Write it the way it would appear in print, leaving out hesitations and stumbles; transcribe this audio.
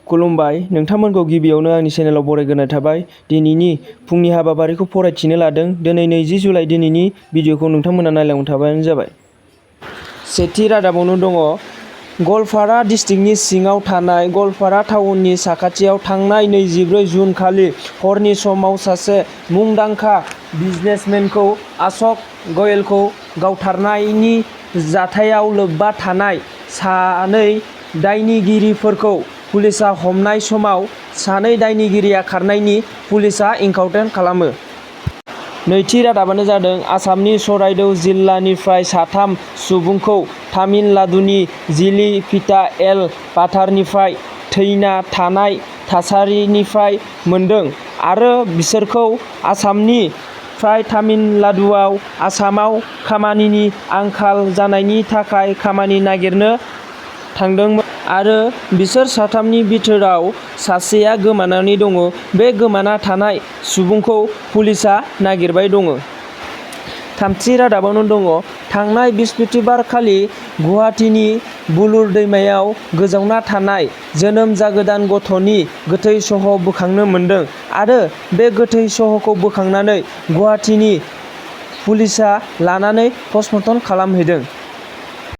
खुलुमबाय नोंथांमोनखौ गिबियावनो आंनि चेनेलाव बरायग्रोनाय थाबाय। दिनैनि फुंनि हाबाफारिखौ फरायथिनो लादों। दिनै 20 जुलाइ दिनैनि भिडिअखौ नोंथांमोना नायलांबाय थाबानो जाबाय। सेथि रादाबावनो दङ गवालपारा डिस्ट्रिक्टनि सिङाव थानाय गवालपारा टाउननि साखाथियाव थांनाय 24 जुन खालि हरनि समाव सासे मुंदांखा बिजनेसमेनखौ अशोक गयेलखौ गावथारनायनि जाथायाव लोब्बा थानाय सानै दायनिगिरिफोरखौ पुलिसआ हमनाय समाव सानै दायनिगिरिया खारनायनि पुलिसआ इनकाउन्टार खालामो। नैथि रादाबानो जादों आसामनि चराइदेउ जिल्लानिफ्राय साथाम सुबुंखौ तामिलनाडुनि जिलिपिटा एल पाथारनिफ्राय थैना थानाय थासारिनिफ्राय मोन्दों आरो बिसोरखौ आसामनिफ्राय तामिलनाडुआव आसामाव खामानिनि आंखाल जानायनि थाखाय खामानि नागिरनो थांदोंमोन आरो बिसोर साथामनि बिथोराव सासेया गोमानानै दङ। बे गोमाना थानाय सुबुंखौ पुलिसआ नागिरबाय दङ। थामथि रादाबावनो दङ थांनाय बृहस्पतिबार खालि गुवाहाटीनि बुलुर दैमायाव गोजावना थानाय जोनोम जागोदान गथ'नि गोथै सह बोखांनो मोन्दों आरो बे गोथै सहखौ बोखांनानै गुवाहाटीनि पुलिसआ लानानै पस्टमर्टम खालामहैदों।